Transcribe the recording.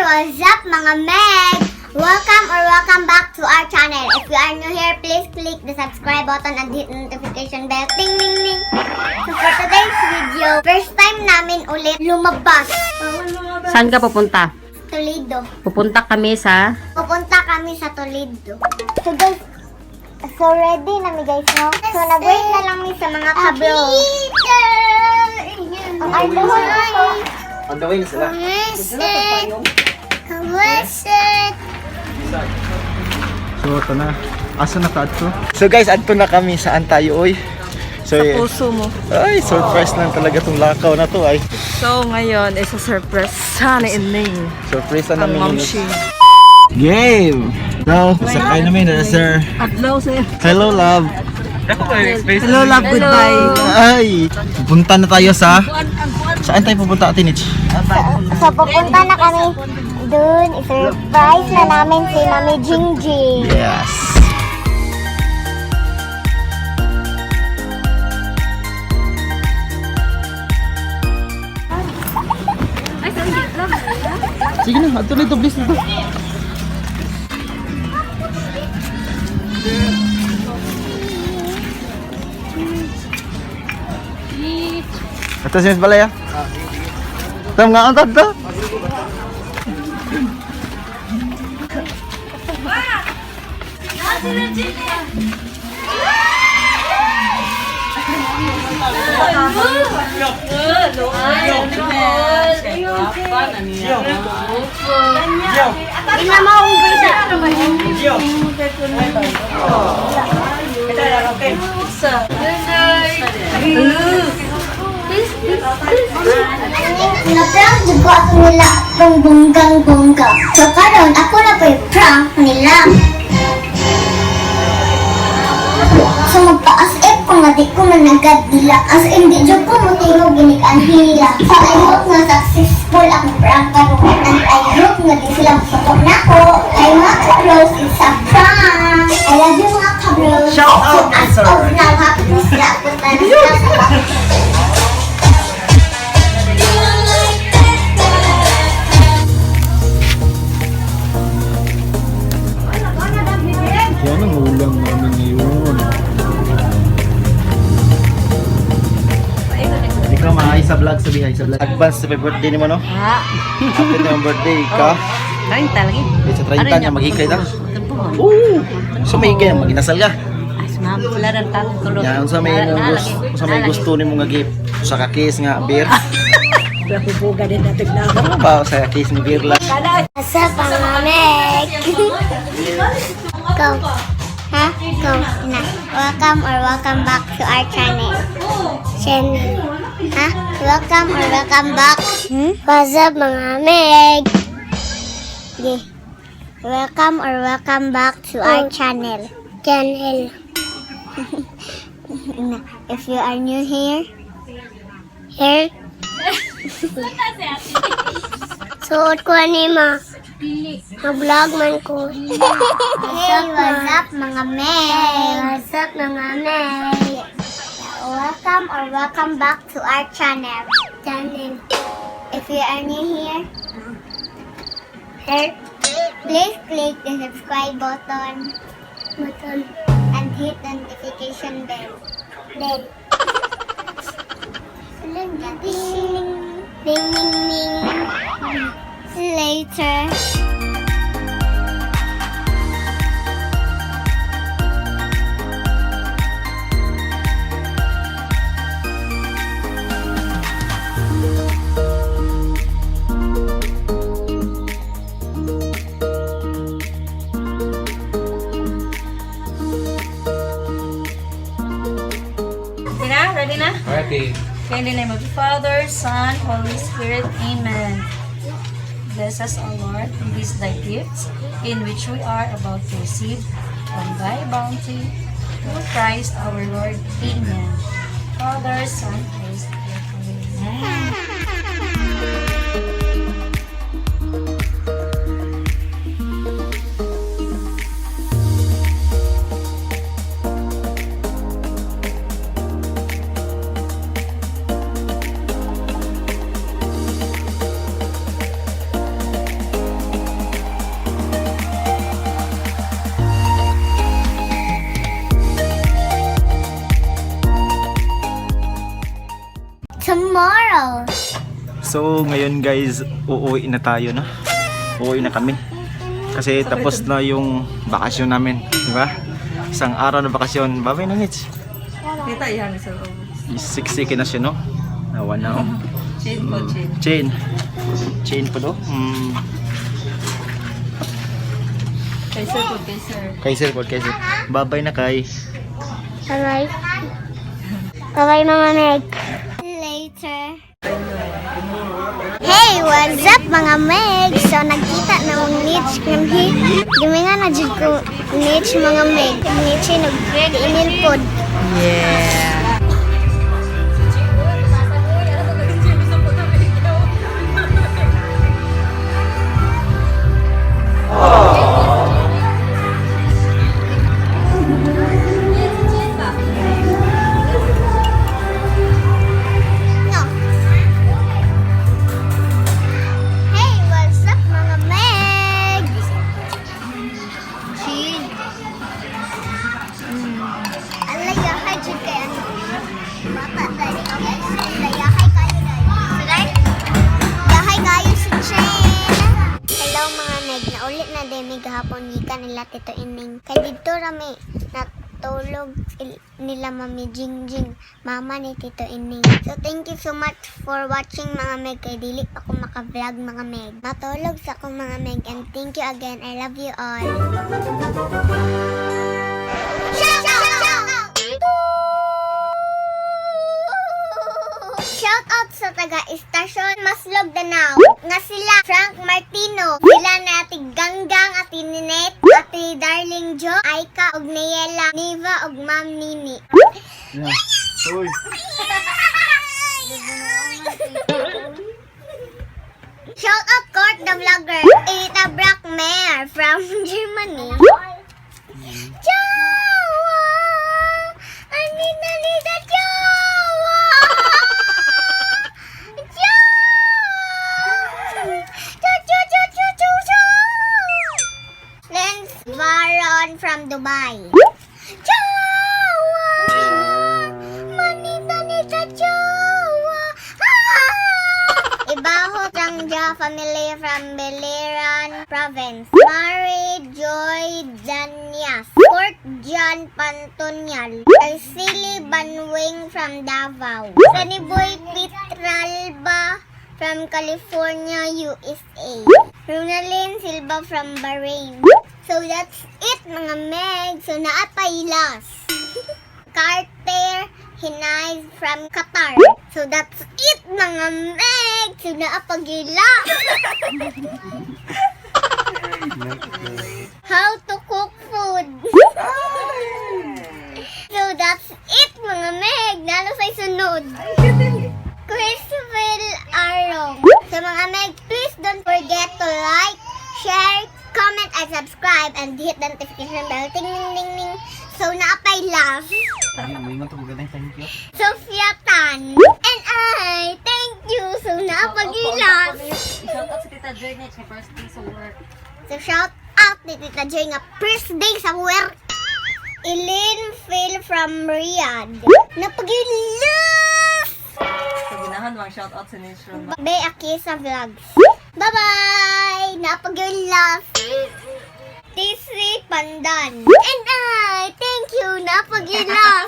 What's up, mga Meg? Welcome or welcome back to our channel. If you are new here, please click the subscribe button and hit the notification bell. Ding, ding, ding! So for today's video, first time namin ulit lumabas. Saan ka pupunta? Toledo. Pupunta kami sa Pupunta kami sa Toledo. So guys, so ready na mi, guys, no? So nag-wait na lang mi sa mga kabro. Ang alcohol ko. On the way na sila. Kawasit! So, ito na. Asa na ta adto? So guys, adto na kami. Saan tayo, oy? So, Sa puso mo. Ay, surprise lang talaga tong lakaw na to, ay. So ngayon is a surprise sana ining Surprise na ang namin. Mamshi. Game! So, sakay namin na, sir. Adlaw sir. Hello, love. Hello love, goodbye. Ay, pupunta na tayo sa... Saan tayo pupunta, Ate Nitch? So pupunta na kami dun. I-surprise na namin si Mami Jingjing. Yes. Sige na, ato na ito, please na to. Ito si Miss Balaya. Tam nga ang tadto. Na-prank jud ko ako nila tong bonggang-bongga. So karon ako na po yung prank nila. So magpa-as if ko nga di ko managad nila. As in di jud ko motingog ginikan nila. So I hope nga successful ang prank karon and I hope nga di sila masuko nako. Ay, mga kabros, it's a prank. I love you, mga kabros. Shout out, So as sir. of now, happy na sila. Punta na sila sa bahay. Yan ang ulam namin ngayon. Ikaw, maay sa vlog, sabi hi sa vlog. Advance sa birthday ni mo, no? Ha? Happy na yung birthday ka. 30 lagi. Eh, sa 30 niya, maghikay ta. Oo! So may hikay, maginasal ka. Ay, ma'am, wala rin tao tulog. Yan, unsa may gusto, unsa may gusto nimo nga gift? Sa ka case nga beer. Buga din natin na. Ano ba sa case ni beer lang? What's up, mga Meg? Go. Ha? Go. Na. Welcome or welcome back to our channel. Channel. Ha? Welcome or welcome back. Hmm? What's up, mga Meg? Yeah. Welcome or welcome back to our channel. Channel. Na. If you are new here, here. Suot ko ni ma. Mag-vlog man ko. Hey, what's up, mga May? What's up, mga May? Welcome or welcome back to our channel. Channel. If you are new here, here, please click the subscribe button and hit the notification bell. Bell. Ding, ding, ding, ding. Later. Okay na? Ready na? Ready. Okay, in the name of the Father, Son, Holy Spirit, Amen. Bless us, O Lord, in these thy gifts, in which we are about to receive from thy bounty, through Christ our Lord. Amen. Father, Son, Holy Spirit. Amen. Ciao! So, ngayon guys, uuwi na tayo na. Uuwi na kami. Kasi tapos na yung bakasyon namin, di ba? Isang araw na bakasyon. Babay na, Nits. Kita yan sa Siksikin na siya, no? Nawa na, oh. Chain po, chain. Chain. Chain po, do? Kay sir po, kay sir. Kay sir, kay sir. Babay na kay. Bye-bye. Bye-bye, mga Meg. Later. Hey, what's up, mga Meg? So, nagkita na mong niche kami. Giminga na jud ko niche, mga Meg. Niche, nag-email pod. Yeah. No. Hey, what's up, mga Meg? Chin. Alay, yahay, jud kay ano. Bata dali. Alay, yahay kayo dali. Yahay kayo si Chen. Hello, mga Meg. Naulit na din may gahapon gikan nila Tito Ining. Kay didto rami natulog nila Mami Jingjing, mama ni Tito Ining. So thank you so much for watching, mga Meg. Kay dili pa ko maka-vlog, mga Meg. Matulog sa akong mga Meg and thank you again. I love you all. Shout out! Shout out sa taga Istasyon Maslog Danao nga sila Frank Martino, sila na Ate Ganggang, Ate Ninette, Ate Darling Jo, Aika ug Nayela, Niva ug Ma'am Nini. Uy. Shout out Court the Vlogger, Ita Brackmare from Germany. Jowa! Anita Nita Jowa! Jowa! Jo jo jo jo jo jo! Lens Varon from Dubai. Jowa! Manita Nita Jowa! Ah! Ibaho Changja family from Biliran Province. Mary Joy Danias. Port John Pantonyal. Arceli Banwing from Davao. Sunny Boy Pitralba from California, USA. Ronalyn Silva from Bahrain. So that's it, mga Meg. So naapay last. Carter Hinay from Qatar. So that's it, mga Meg. So naapagila. How to cook food. So that's it, mga Meg. Nalo sa sunod. Chrisville Arong. So mga Meg, please don't forget to like, share, comment, and subscribe and hit the notification bell. Ting ding ding ding. So naapay love. Thank you. Sophia Tan. And I thank you. So napagilas. Shout out sa Tita Joy na first day sa work. So shout out ni Tita Joy nga first day sa work. Eileen Phil from Riyadh. Napagilas! So ginahan mang shout out sa Nation. Bay Akisa Vlogs. Bye-bye! Napagilas! TC Pandan. And I thank you. Napagilas!